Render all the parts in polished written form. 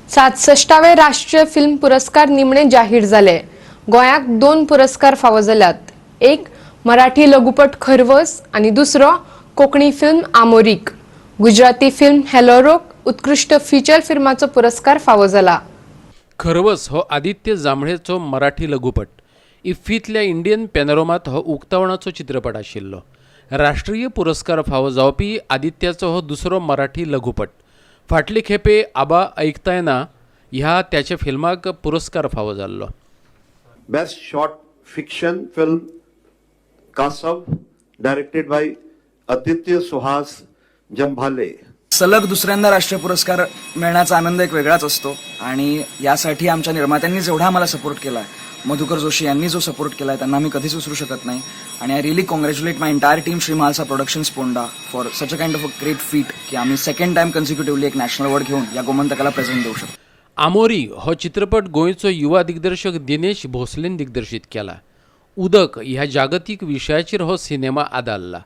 67वे राष्ट्रीय फिल्म पुरस्कार निमणे जाहीर जाले. गोंयाक दोन पुरस्कार फावो जाल्यात. एक मराठी लघुपट खरवस आनी दुसरो कोंकणी फिल्म आमोरीक. गुजराती फिल्म हेलारोक उत्कृश्ट फिचर फिल्माचो पुरस्कार फावो जाला. खरवस हो आदित्य जांभळेचो मराठी लघुपट. इफ्फींतल्या इंडियन पॅनोरमात हो उक्तावणाचो चित्रपट आशिल्लो. राष्ट्रीय पुरस्कार फावो जावपी आदित्याचो हो दुसरो मराठी लघुपट. फाटले खेपे आबा ऐकताय ना ह्या त्याच्या फिल्माक पुरस्कार फावो जाल्लो. Best Short Fiction Film, Kasav, directed by Aditya Suhas Jambhale. सलग दुसऱ्यांदा राष्ट्रीय पुरस्कार मिळण्याचा आनंद एक वेगळाच असतो आणि यासाठी आमच्या निर्मात्यांनी जेवढा आम्हाला सपोर्ट केला आहे, मधुकर जोशी यांनी जो सपोर्ट केला आहे, त्यांना आम्ही कधीच विसरू शकत नाही. आणि I really congratulate my entire team, Shri Mhalsa productions, Ponda, for such a kind of a great feat की आम्ही सेकंड टाइम कन्सिक्युटिव्हली एक नॅशनल अवॉर्ड घेऊन या गोमंतकाला प्रेझेंट देऊ शकतो. आमोरी हो चित्रपट गोंयचो युवा दिग्दर्शक दिनेश भोसलेन दिग्दर्शीत केला. उदक ह्या जागतीक विशयाचेर हो सिनेमा आदारला.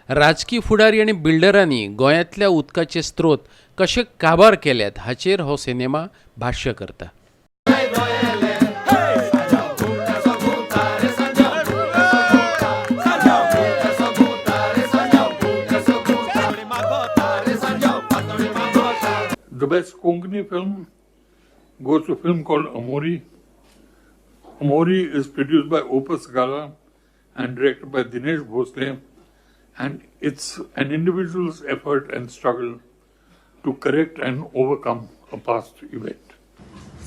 राजकी फुडारी आनी बिल्डरांनी गोंयांतल्या उदकाचे स्त्रोत कशे काबार केल्यात हाचेर हो सिनेमा भाश्य करता. The best Konkani film goes to a film called Amori. Amori is produced by Opus Gala and directed by Dinesh Bhosle, and it's an individual's effort and struggle to correct and overcome a past event.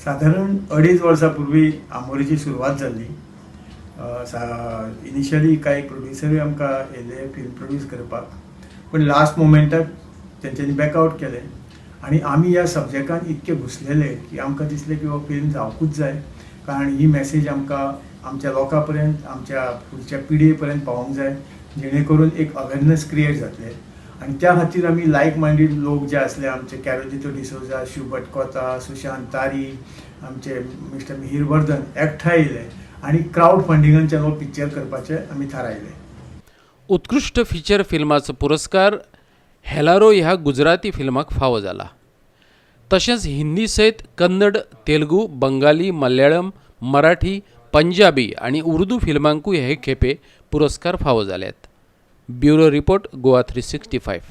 साधारण अडीच वर्सां पूर्वी आमोरीची सुरवात जाल्ली. Initially कांय प्रोड्युसरूय आमकां येयले film produce करपाक, पूण लास्ट मोमेंटाक तेंच्यांनी बॅकआवट केलें आनी आमी ह्या सब्जॅक्टान इतके घुसलेले की आमकां दिसलें की हो फिल्म जावकूच जाय, कारण ही मॅसेज आमकां आमच्या लोकां पर्यंत, आमच्या फुडच्या पिढये पर्यंत पावोवंक जाय, जेणे करून एक अवेरनेस क्रिएट जातलें. आनी त्या खातीर आमी लायक मायंडेड लोक जे आसले, आमचे कॅरोजितो डिसोजा, शिव भटकोता, सुशांत तारी, आमचे मिस्टर मिहीर वर्धन एकठांय येयले आनी क्रावड फंडिंगांच्यान हो पिक्चर करपाचें आमी थारायलें. उत्कृश्ट फिचर फिल्माचो पुरस्कार हेलारो ह्या गुजराती फिल्माक फावो जाला. तशेंच हिंदी सयत कन्नड, तेलुगू, बंगाली, मल्याळम, मराठी, पंजाबी आनी उर्दू फिल्मांकूय हे खेपे पुरस्कार फावो जाल्यात. Bureau report, Goa 365.